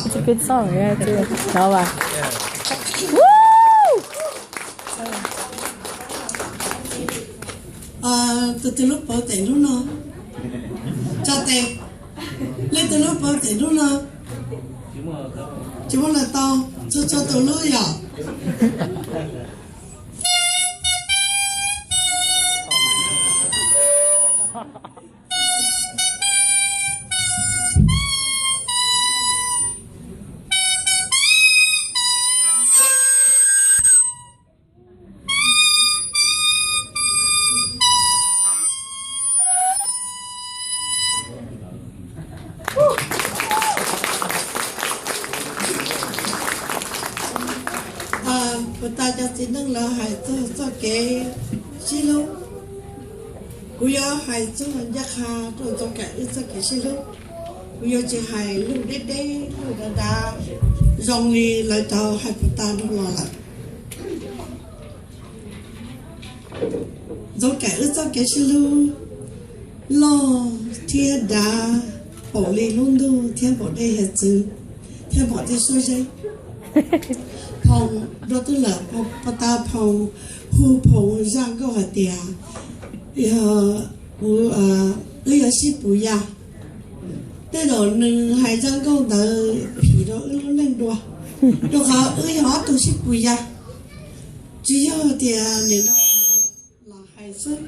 It's a good song, yeah, too. Đó mà. Tus twg lub paub tes nrub no, tso tes. Leej twg lub paub tes nrub no, tsis muaj leej tau, txhua txhua tus lub yom. Puag ta cov txiv neej lawv hais txog txoj kev sib hlub, kuv yuav hais txog ncaj qha rau Ntxoov Kaim wb txoj kev sib hlub. Kuv yuav tsis hais lus deb deb lus dav dav zoo li lawv cov hais puag ta no los lawm. Ntxoov Kaim wb txoj kev sib hlub loj thiab dav, npaum li lub ntuj thiab npaum dej hiav txwv thiab npaum tej suab zeb. Phoo, Nruab Tub Lawm, Phoo, Pov Tab Phoo, hu Phoo zaj nkauj hais tias, yog, kuv, wb yuav sib pus ya. Tej zaum nws hais zaj nkauj ntawd phim rau wb lub neej dua, rau qhov wb yog ob tug sib pus ya. Tsis yog tias nim no los hais xwb.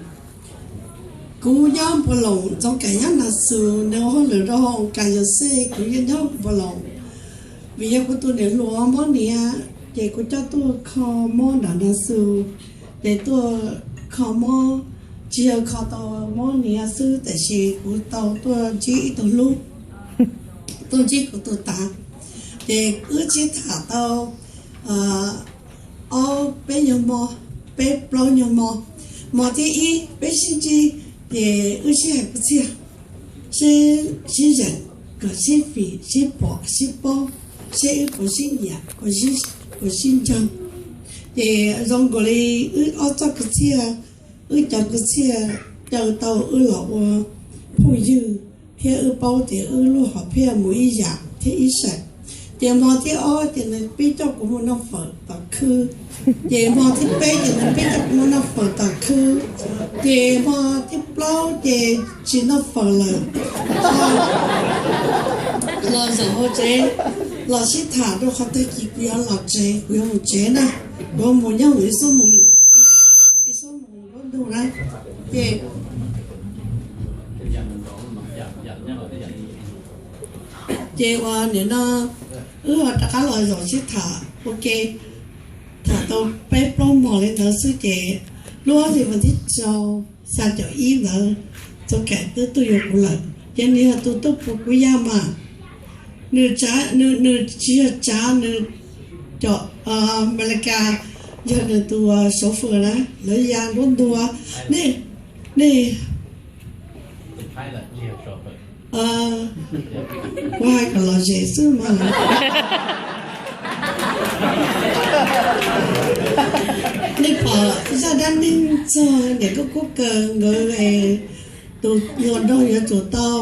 Kuv nyob Npuag Loos, Ntxoov Kaim nyob Nas Xus, nws ua hauj lwm rau hauv kas yos xej, kuv yeej nyob Npuag Loos. Vim yog kuv tus niam hluas mob niam, ces kuv coj tuaj kho mob nram Nas Xus, ces tuaj kho mob, tsis yog kho tau mob niam xwb, tiam sis kuv tau tuaj ntsib ib tug hlub, tuaj ntsib kuv tus tav. Ces wb sib tham tau ob peb nyuag hmo, peb plaub nyuag hmo. Hmo thib ib peb sib ntsib, ces wb sib hais kwv txhiaj, sib zeem kom sib fim, sib pom, sib paub, seb wb puas sib nyiam, puas sib ntseeg. Ces zoo nkaus li wb ob txoj kwv txhiaj, wb cov kwv txhiaj caw tau wb los ua phooj ywg, thiab wb paub tias wb lub hom phiaj mus ib yam thiab ib sem. Ces hmo thib ob ces nws pib coj kuv mus noj fawm tom khw. Ces hmo thib peb ces nws pib coj kuv mus noj fawm tom khw. Ces hmo thib plaub ces tsis noj fawm lawm, los zaum hauv tsev, los sib tham rau qhov tag kis kuv yuav los tsev, kuv yuav mus tsev na, kuv yuav mus nyob mus ib xub mus, ib xub mus lub ntuj na. Ces, ces uas nim no wb ho rov qab los zaum sib tham ua ke, tham tau peb plaub hmo li ntawd xwb ces lub ob hlis vas thib rau, xya caum ib ntawd, Ntxoov Kaim twb tuaj yuav kuv lawm. Ces nws yog tus tuaj pus kuv ya mas, nws tsav, nws tsis yog tsav, nws cov Amelikas, yog nws tus chauffeur na, lawv ya nruab ntua. Nej, nej, kuv hais kom lom zem xwb mas. Nej pom zaj dab neeg txog niam Nkauj Kub Kaws nkawd, tus hluas nraug yuav tsum tau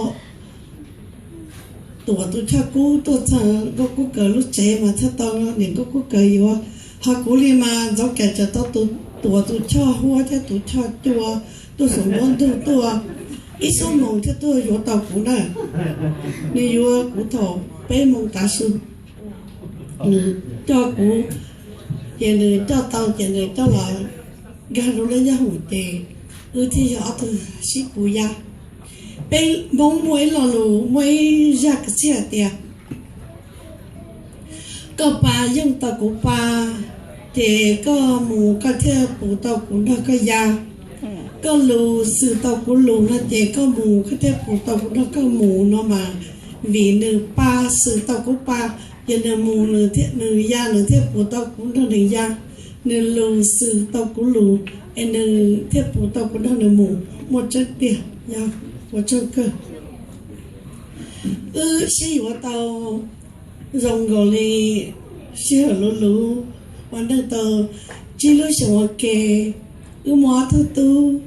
tuam tus choj kub tuaj txog Nkauj Kub Kaws lub tsev mas thiaj tau niam Nkauj Kub Kaws yuav. Ho kuv li mas Ntxoov Kaim tseem tau tuam tus choj huab thiab tus choj cua tuaj saum nruab ntug tuaj, ib xuab moos thiaj tuaj yuav tau kuv na. Nws yuav kuv thaum peb moos tav su, nws coj kuv, ces nws coj tau ces nws coj los nkag rau lub nyaj hoom ces wb thiaj yog ob tug sib pus ya. Peb Hmoob muaj ib lo lus, muaj ib zaj kwv txhiaj hais tias Koj pa yoog tau kuv pa, ces koj mus koj thiaj pus tau kuv nrog koj ya. Koj lus xws tau kuv lus no ces koj mus koj thiaj pus tau kuv nrog koj mus no mas, vim nws pa xws tau kuv pa, yog nws mus nws thiaj, nws ya nws thiaj pus tau kuv nrog nws ya. Nws lus xws tau kuv lus, es nws thiaj pus tau kuv nrog nws mus. Muaj tseeb tiag, yog ua tsaug kawg. Wb sib yuav tau zoo nkaus li sij hawm luv luv, ua neej tau tsib lub xyoos ua ke. Wb muaj ob tug tub,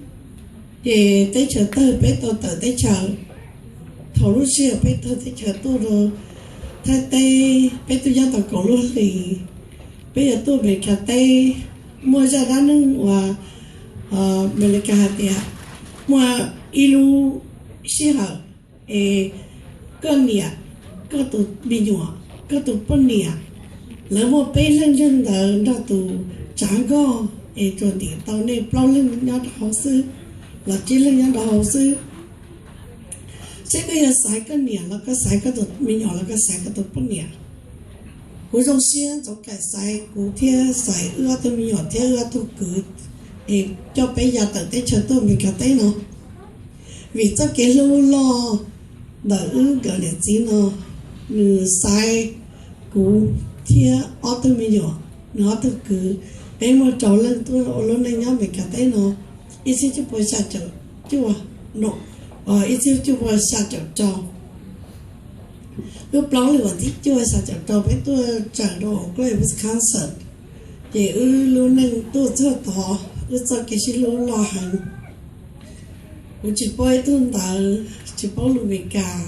ces teb chaws tawg peb tau tawm teb chaws. Thaum lub sij hawm peb tawg teb chaws tuaj rau Thaib teb, peb twb nyob tau kaum lub hlis, peb yuav tuaj Amelikas teb. Muaj zaj dab neeg uas Amelikas hais tias muaj ib lub sij hawm es koj niam, koj tus me nyuam, koj tus poj niam, lawv muaj peb leeg leeg ntawd nrog tus tsav nkoj es tsuas ntim tau nej plaub leeg nyob rau hauv xwb, los tsib leeg nyob rau hauv xwb. Seb koj yuav xaiv koj niam los koj xaiv koj tus me nyuam los koj xaiv koj tus poj niam? Kuv zoo siab ntxov kaim xaiv kuv thiab xaiv wb ob tug me nyuam thiab wb ob tug kwv es coj peb ya tawm teb chaws tuaj Amelikas teb no. Vim txoj kev hlub loj ntawm wb nkawm niam txiv no, nws xaiv kuv thiab ob tug me nyuam, nws ob tug kwv, peb muaj rau leej tuaj ua lub neej nyob Amelikas teb no. Ib txhiab cuaj pua xya caum cuaj, no, ib txhiab cuaj pua xya caum rau, lub plaub hlis vas thib cuaj xya caum rau peb tuaj tsaws rau Oak Cliff, Wisconsin. Ces wb lub neej tuaj txog tod, wb txoj kev sib hlub loj heev. Kuv tsis paub ib tug ntawv, tsis paub lus Amelikas,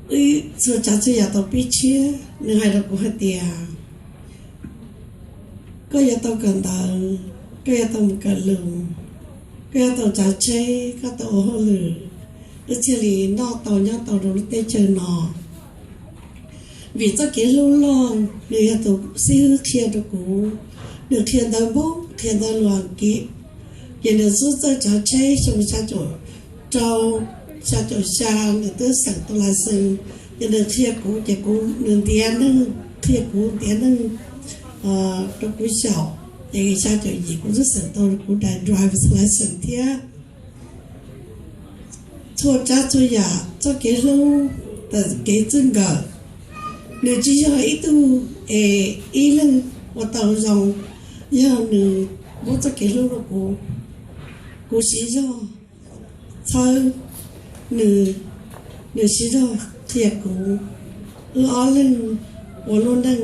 wb txhua tsav txhua yam tau pib tshiab. Nws hais rau kuv hais tias, koj yuav tau kawm ntawv, koj yuav tau mus kawm lus, koj yuav tau tsav tsheb, koj tau ua hauj lwm, wb thiaj li noj tau nyob tau rau lub teb chaws no. Vim txoj kev hlub loj, nws yog tus xib hwb qhia rau kuv, nws qhia ntawv Nplog, qhia ntawv lus Askiv, ces nws xub txawj tsav tsheb xyoo xya caum rau, xya caum xya nws twb xeem tau license, ces nws qhia kuv ces kuv, nws ntiav neeg, qhia kuv ntiav neeg rau kuv xyaum, ces xya caum yim kuv twb xeem tau kuv daim driver's license thiab. Txhua tsav txhua yam txoj kev hlub, kev txij nkawm, nws tsis yog ib tug es ib leeg ua tau zoo, yog nws muab txoj kev hlub rau kuv, kuv siv zog txhawb nws, nws siv zog qhia kuv, wb ob leeg ua lub neej.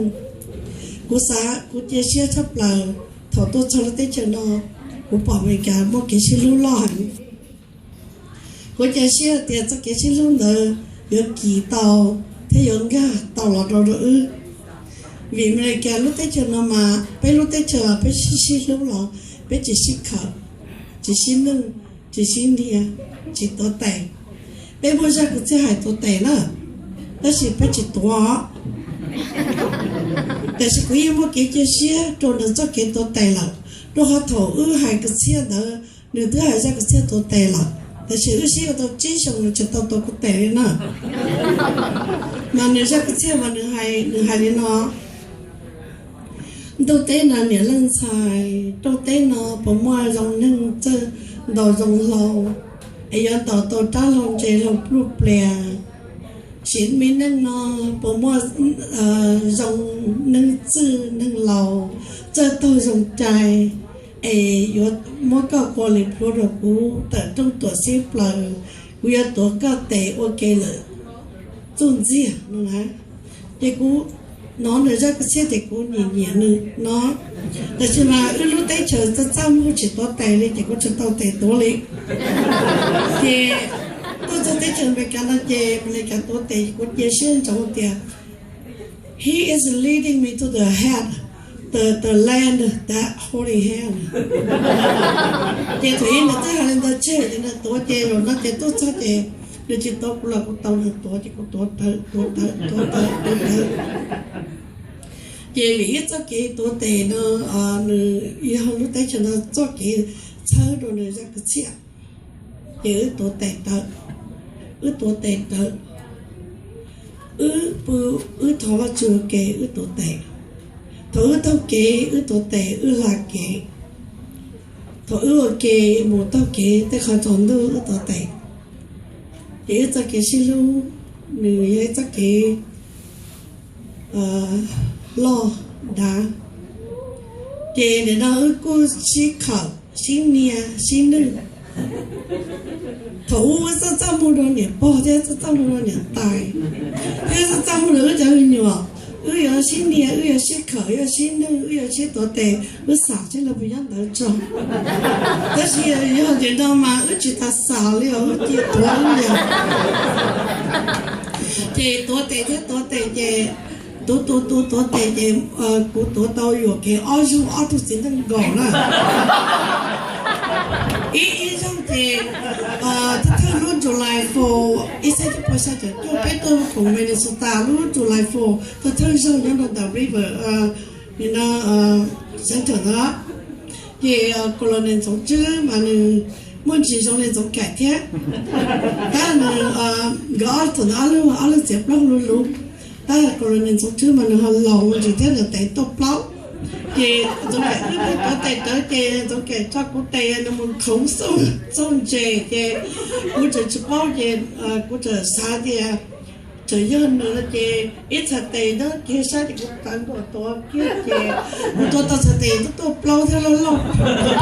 Kuv xav, kuv cia siab tshaj plaws thaum tuaj txog lub teb chaws no, kuv pom Amelikas muaj kev sib hlub loj heev. Kuv cia siab tias txoj kev sib hlub ntawd yuav kis tau thiab yuav nkag tau los rau rau wb. Vim Amelikas lub teb chaws no mas peb lub teb chaws peb sib sib hlub los peb tsis sib khawm, tsis sib neej, tsis sib ntiag, tsis tuav tes. Peb muaj zaj kwv txhiaj hais tuav tes na, tab sis peb tsis tuav. Tiam sis kuv yeej muaj kev cia siab rau nws txoj kev tuav tes lawm, rau qhov thaum wb hais kwv txhiaj ntawd nws twb hais zaj kwv txhiaj tuav tes lawm, tiam sis wb sib ua tau tsib xyoos nws tsis tau tuav kuv tes li na. Mas nws zaj kwv txhiaj mas nws hais, nws hais li no: Ntuj teb no niam leej ntxhais, rooj teb no puas muaj zoo neeg txawj ntaus zoo hlau es yuav ntaus tau rab hlau ntse hlau pluj plias? Sim me neej no puas muaj zoo neeg txwj neeg laus txawj taug zoo cai es yuav muab koj ua li plhuav rau kuv tawm rooj tuam xib plaws, kuv yuav tuav koj tes ua ke lawm txuj ntxiag no na. Ces kuv hnov nws zaj kwv txhiaj ces kuv nyiam nyiam nws no. Tab sis mas wb lub teb chaws txaj txaj muag tsis tuav tes li ces kuv tsis tau tes tuav li. Ces tuaj txog teb chaws Amelikas no ces Amelikas tuav tes, kuv cia siab ntsoov tias he is leading me to the head, the, the land that holy hand. Ces thaum ub nws twb hais li ntawd tseg ces nws tuav ces zaum no ces tuaj txog ces nws tsis tuav kuv los kuv tau nws tuav ces kuv tuav rawv, tuav rawv, tuav rawv, tuav rawv. Ces vim ib txoj kev tuav tes no, nws yog lub teb chaws no txoj kev txhawb rau nws zaj kwv txhiaj, ces wb tuav tes rawv, wb tuav tes rawv. Wb pw, wb thov Vajtswv ua ke, wb tuav tes. Thaum wb taug kev, wb tuav tes, wb hla kev. Thaum wb ua ke mus taug kev tej qhov tsaus ntuj, wb tuav tes. Ces wb txoj kev sib hlub, nws yog ib txoj kev loj dav. Ces nim no wb kuj sib khawm, sib nias, sib nwj. Thaum ub wb txaj txaj muag rau niam pog thiab txaj txaj muag rau niam tais, thiab txaj txaj muag rau wb cov me nyuam. Wb yuav sib nias, wb yuav sib khawm, wb yuav sib nwj, wb yuav sib tuav tes, wb xav seb lawv puas nyob ntawd tso. Tab sis yog tias no mas wb tsis tas xav li os, wb cia tuav wb yam. Ces tuav tes thiab tuav tes ces, tuav tuav tuav tuav tes ces, kuv tuav tau yuam kev ob zaug ob tug txiv neej nkaus na. Ib, ib zaug ces, thawj thawj lub July four, ib txhiab cuaj pua xya caum cuaj, peb tuaj koom Minnesota lub July four, thawj thawj zaug nyob rau ntawm River, nim no, Center ntawd. Ces Colonel Ntxoov Tswb mas nws muaj ntsis zoo li Ntxoov Kaim thiab. Tab nws, nkawd ob tug ntawd ob leeg, ob leeg txiav plaub hau luv luv. Tab Colonel Ntxoov Tswb mas nws ho laus ntsis thiab, nws teev tuaj plaub. Ces Ntxoov Kaim wb tuav tes rawv ces Ntxoov Kaim tso kuv tes nws mus khoov txooj ntses ces kuv tseem tsis paub ces kuv tseem xav tias tseem yog nws no ces ib txhais tes nyob kiag sab ces kuv tawv nkaus tuav kiag ces kuv tuav tau txhais tes tuaj plaub thiab loj loj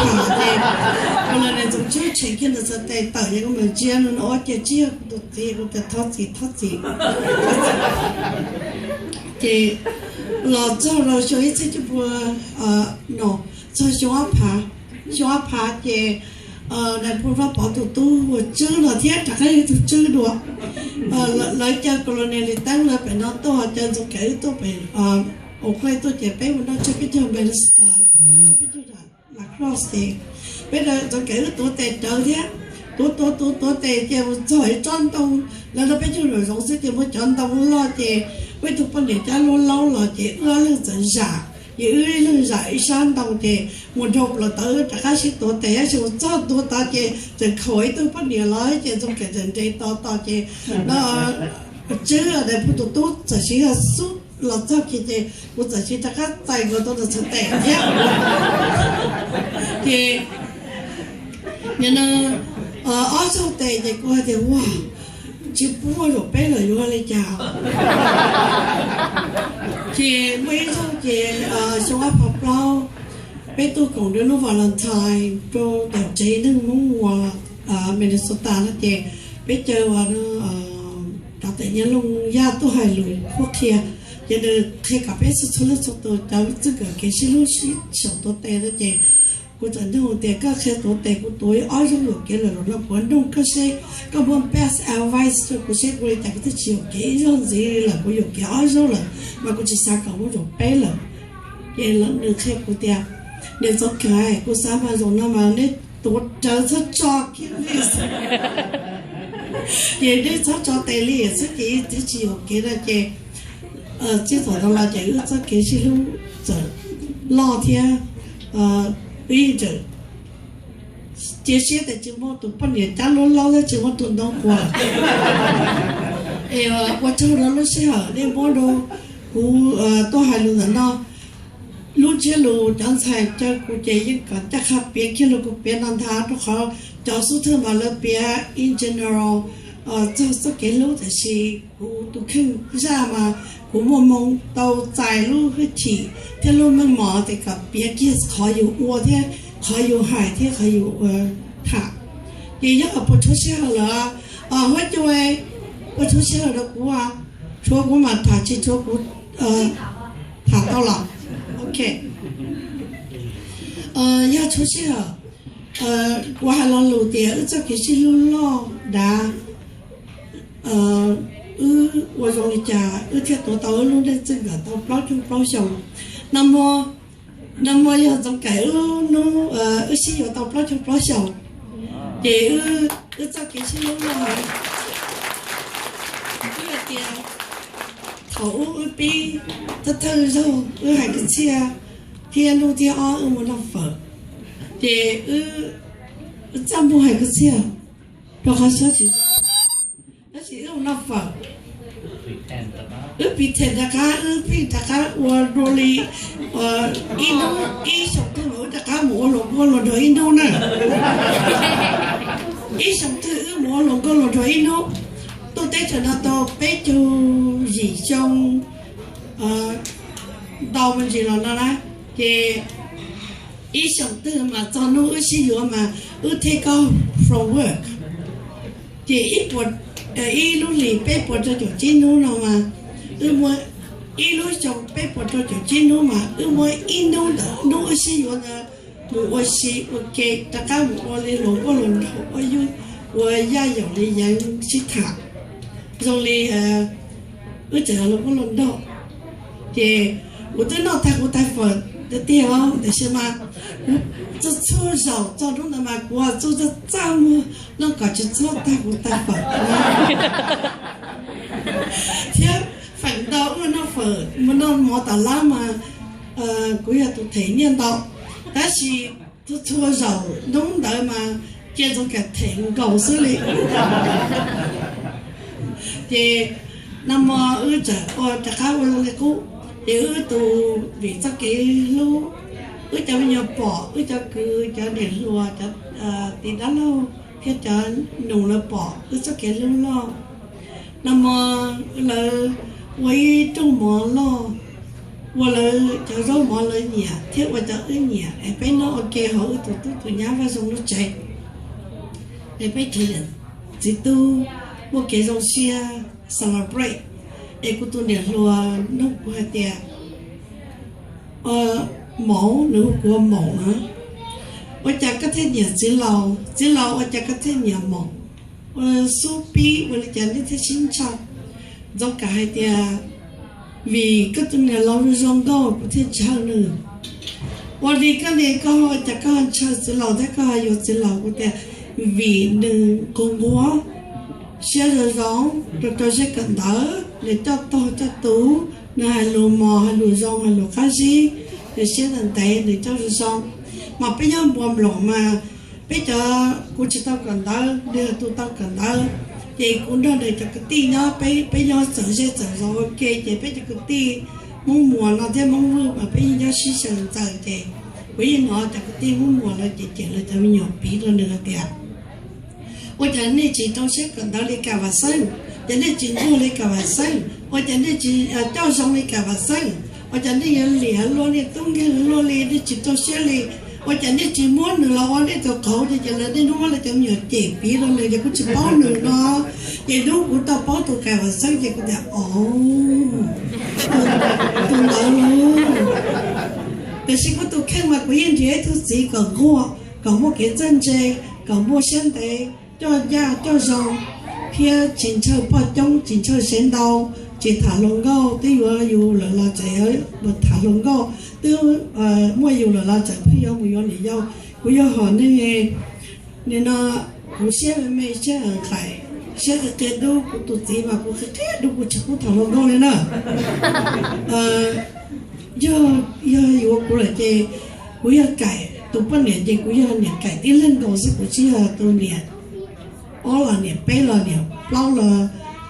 tham ces Colonel Ntxoov Tswb tshem kiag nws txhais tes tawm ces kuv mam ntsia nws no ua cas tsis yog kuv tus txiv, kuv tias thov txim, thov txim. Ces los txog rau xyoo ib txhiab cuaj pua, no, txog xyoo ob phav, xyoo ob phav ces nais phoo Vaj Pov tus tub hu ua Tswb no thiab rov qab yog tus Tswb dua. Lawv caw Colonel Lis Teeb lawv pem no tuaj, caw Ntxoov Kaim wb tuaj pem Oak Cliff tuaj ces peb mus noj tshuaj peb caug, peb caug La Crosse ces peb, Ntxoov Kaim wb tuav tes rawv thiab, tuav tuav tuav tuav tes ces mus txog ib tsob ntoo, lawv nrog peb caug nraum zoov xwb ces muaj cov ntoo loj ces muaj ib tug poj niam cab luab laub los ces wb ob leeg txawm zam, ces wb ib leeg zam ib sab ntoo ces mus nrog plaws tod wb rov qab sib tuav tes tab sis mus txog ntua tod ces txawm khaum ib tug poj niam los ces Ntxoov Kaim txawm nres tos tos ces no Tswb nais phoo tus tub txawm siv zog xub los txog kiag ces kuv txawm siv rov qab txais nkaus tau nws txhais tes thiab. Ces nim no ob zaug tes ces kuv hais tias ua tsis pub ua zaum peb lawm yuav li cas. Ces muaj ib zaug ces xyoo ob phav plaub peb tuaj koom rau lub Valentine rau ntawm tsev neeg Hmoob uas Minnesota no ces peb caw uas Cov Tes Nyab Looj Yaj tuaj hais lus qhuab qhia, ces nws qhia kom peb txhua txhua leej txhua tus cov txij nkawm kev sib hlub sib xyaum tuav tes no ces kuv txawm nug tias koj qhia tuav tes, kuv tuav ob zaug yuam kev lawm los no kuv nug koj seb koj muab best advice rau kuv seb kuv li cas kuv thiaj tsis yuam kev ib zaug ntxiv li lawm, kuv yuam kev ob zaug lawm mas kuv tsis xav kom muaj zaum peb lawm. Ces nws qhia kuv tias, niam Ntxoov Kaim, kuv xav mas zaum no mas nej tuav rawv txhob tso kiag li, ces nej txhob tso tes li xwb ces thiaj tsis yuam kev no ces txij thaum ntawd los ces wb txoj kev sib hlub txawm loj thiab wb yeej tseem cia siab tias tsis muaj tus poj niam cab luab laub thiab tsis muaj tus ntoo quas. Es ua tsaug rau lub sij hawm nej muab rau kuv tuaj hais lus ntawm no. Lub ntsiab lus cov ntxhais caw kuv ces yeej kom ncaj qha piav kiag li kuv piav no ntag, rau qhov cov xub thawj mas lawv piav in general txog txoj kev hlub, tiam sis kuv tus kheej zaj mas kuv muaj moo tau txais lub hwj chim thiab lub meej mom tias kom piav kiag qhov yus ua thiab qhov yus hais thiab qhov yus tham. Ces yog puas tshuav sij hawm lawm, huab cua, puas tshuav sij hawm rau kuv? Tshuav kuv mam tham, tsis tshuav kuv tham tau los? Ok. Yog tshuav sij hawm, kuv hais lo lus tias wb txoj kev sib hlub loj dav, wb ua zoo li cas wb thiaj tuav tau wb lub neej txij nkawm tau plaub caug plaub xyoos. Nag hmo, nag hmo yog Ntxoov Kaim wb lub hnub wb sib yuav tau plaub caug plaub xyoos, ces wb txoj kev sib hlub loj heev. Wb hais tias thaum ub wb pib thawj thawj zaug wb hais kwv txhiaj, thiab hnub thib ob wb mus noj fawm, ces wb txaj muag hais kwv txhiaj rau qhov xyov tsis, tab sis wb mus noj fawm. Wb pretend rov qab, wb pheej rov qab ua dua li ib hnub, ib xyoos twg mas wb rov qab mus ua hluas nkauj hluas nraug ib hnub na. Ib xyoos twg wb mus ua hluas nkauj hluas nraug ib hnub. Tuaj teb chaws no tau peb caug yim xyoo ntau me ntsis los no na, ces ib xyoos twg mas txog hnub wb sib yuav mas wb take off from work. Ces ib puas, ib lub hlis peb puas rau caum tsib hnub no mas, wb muab, ib lub xyoo peb puas rau caum tsib hnub mas wb muab ib hnub ntawm hnub wb sib yuav ntawd mus ua si ua ke, rov qab mus ua li hluas nkauj hluas nraug ua yug, ua yaj yaum li yeev sib tham zoo li wb tseem hluas nkauj hluas nraug. Ces kuv twb noj tag kuv tais fawm tiag tiag os, tiam sis mas kuv txhua txhua zaus txog hnub ntawd mas kuv txuj txaj txaj muag noj kom tsis txhob tag kuv tais fawm. Thiab feem ntau wb noj fawm mus noj mov tom lab mas kuv yog tus them nyiaj ntau, tab sis txhua txhua zaum hnub ntawd mas cia ntxoov kam them nkaus xwb li. Ces nag hmo wb txawm ua rov qab ua zoo li qub, ces wb tus, vim txoj kev hlub, wb cov me nyuam pom, wb cov kwv cov niam hluas cov tij dab laug thiab cov nus lawv pom wb txoj kev hlub loj. Nag hmo lawv ua ib rooj mov loj, ua lawv cov zaub mov lawv nyiam thiab ua cov wb nyiam es peb noj ua ke hauv wb tus tub tus nyab Vaj Zoo lub tsev, es peb cov niam txiv tub muaj kev zoo siab celebrate. Es kuv tus niam hluas nug kuv hais tias, Maum, nws hu kuv ua Maum na, ua cas koj thiaj nyiam txiv laus? Txiv laus, ua cas koj thiaj nyiam Maum? Ua xub pib ua li cas nej thiaj sib ntshaw? Ntxoov Kam hais tias, Vim koj tus niam laus zoo zoo nkauj kuv thiaj ntshaw nws. Ua li koj ne, koj ua cas koj ho ntshaw txiv laus thiab koj ho yuav txiv laus? Kuv tias, Vim nws nquag nquag, siab zoo zoo, rau rau siab kawm ntawv, nws coj tog coj tus, nws hais lus mos, hais lus zoo, hais lus qab zib, nws siab ntev ntev, nws coj zoo zoo. Mas peb nyob Npuas Nploos mas peb cov, kuv tsis tau kawm ntawv, nws yog tus tau kawm ntawv, ces kuv nrog nws cov kwv tij nyob, peb peb nyob txawm zej txawm zos ua ke, ces peb cov kwv tij Hmoob Muas no thiab Hmoob Vwj mas peb yeej nyob sib xyaw ntxaws, ces kuv yeej hnov cov kwv tij Hmoob Muas lawv cem cem lawv cov me nyuam piv rau nws hais tias, Ua cas nej tsis rau siab kawm ntawv li Kam Vam Xeeb? Ua cas nej tsis nquag li Kam Vam Xeeb? Ua cas nej tsis coj zoo li Kam Vam Xeeb? Ua cas nej yuav liam luag, nej tub nkeeg luag li, nej tsis rau siab li? Ua cas nej tsis muab nws los ua nej tus qauv? Ces ces lawv niaj hnub muab lawv cov me nyuam cem piv rau nws, ces kuv tsis paub nws no. Ces hnub kuv tau paub tus Kam Vam Xeeb ces kuv tias, Ov, tus ntawd lauj. Tiam sis kuv tus kheej mas kuv yeej nrhiav ib tug txiv kom nquag, kom muaj kev txawj ntse, kom muaj siab ntev, coj ncaj coj zoo, thiab tsis ntshaw poj coob, tsis ntshaw sev ntau, tsis tham hluas nkauj, twb yuav yus lawm los tseem tham hluas nkauj, twb muaj yus lawm los tseem pheej yuav mus yuav niam yau. Kuv yog hom neeg, nim no kuv siab me me, siab nqaim, siab qia qia dub, kuv tus txiv mas kuv qia qia dub, kuv tsis pub tham hluas nkauj li na. Yog, yog yuav kuv lawm ces kuv yog Kaim tus poj niam ces kuv yog niam Kaim tib leeg nkaus xwb, kuv tsis yog tus niam ob los niam peb los niam plaub los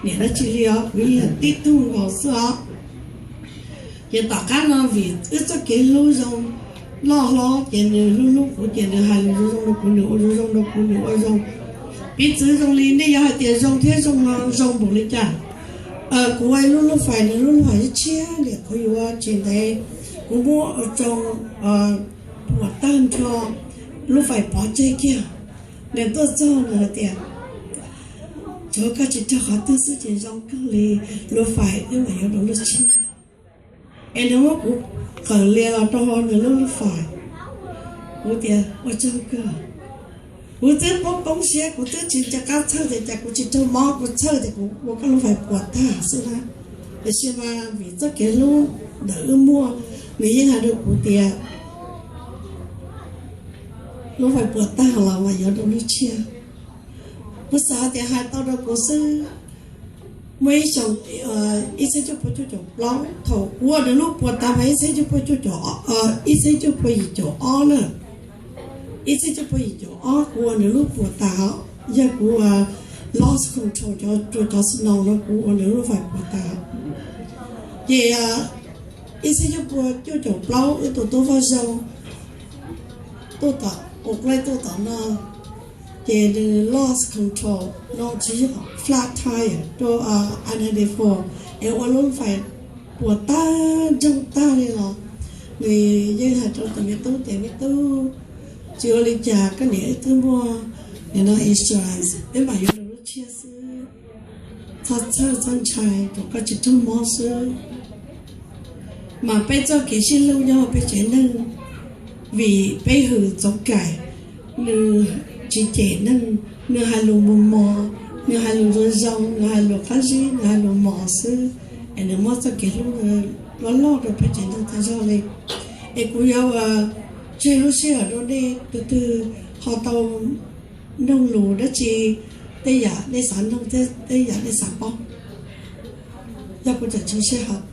niam dab tsi li os, kuv yog tib tug nkaus xwb os. Ces tom qab no vim wb txoj kev hlub zoo loj hlob ces nws hlub hlub kuv, ces nws hais lus zoo zoo rau kuv, nws ua zoo zoo rau kuv, nws ua zoo. Piv txwv zoo li nej yog hais tias zoo thiab zoo no zoo npaum li cas? Kuv ua lub lub fais, nws lub lub fais tshiab tshiab, niam qhuav yuav tsis ntev, kuv muab ua tsoo puas tag nrho, lub fais pov tseg kiag. Nws tuaj txog nws hais tias, Tsuav koj tsis raug qhov twg xwb ces zoo kawg li, lub fais wb mam yuav rau lub tshiab. Es nws muab kuv qawm lias los rau hauv nws lub lub fais. Kuv tias, Ua tsaug kawg. Kuv twb poob poob siab, kuv twb tsis nco qab txhawj tias cas kuv tsis raug mob, kuv txhawj tias kuv ua koj lub fais puas tag xwb na. Tiam sis mas vim txoj kev hlub ntawm wb muaj, nws yeej hais rau kuv tias, Lub fais puas tag los mas yuav rau lub tshiab. Kuv xav tias hais tau rau kuv xwb. Muaj ib xyoo, ib txhiab cuaj pua cuaj caum plaub, thaum kuv ua nws lub puas tag mas ib txhiab cuaj pua cuaj caum, ib txhiab cuaj pua yim caum ob na. Ib txhiab cuaj pua yim caum ob kuv ua nws lub puas tag, yog kuv lost control rau cov snow no kuv ua nws lub fais puas tas. Ces ib txhiab cuaj pua cuaj caum plaub wb tau tuaj Vaj Zau, tuaj tom, ua kuv laij tuaj tom no, ces nws lost control no tsis yog flat tire rau I ninety-four es ua lub fais puas tag ntsoog tag li los nws yeej hais rau tus me tub tias, me tub, tsis ua li cas, koj niam wb twb muaj nim no insurance, peb mam yuav nws lub tshiab xwb. Txhob txhawj txhob ntshai, kom koj tsis raug mob xwb. Mas peb txoj kev sib hlub nyob peb tsev neeg, vim peb hwm Txoov Kaim, nws tsis cem neeg, nws hais lus mos mos, nws hais lus zoo zoo, nws hais lus qab zib, nws hais lus mos xwb, es nws muab txoj kev hlub loj loj rau peb tsev neeg tag zog li. Es kuv yuav tseg lub sij hawm rau nej tus twg ho tau nug lus dab tsi, tej yam nej xav nug, tej yam nej xav paub, yog kuv tseem tshuav sij hawm.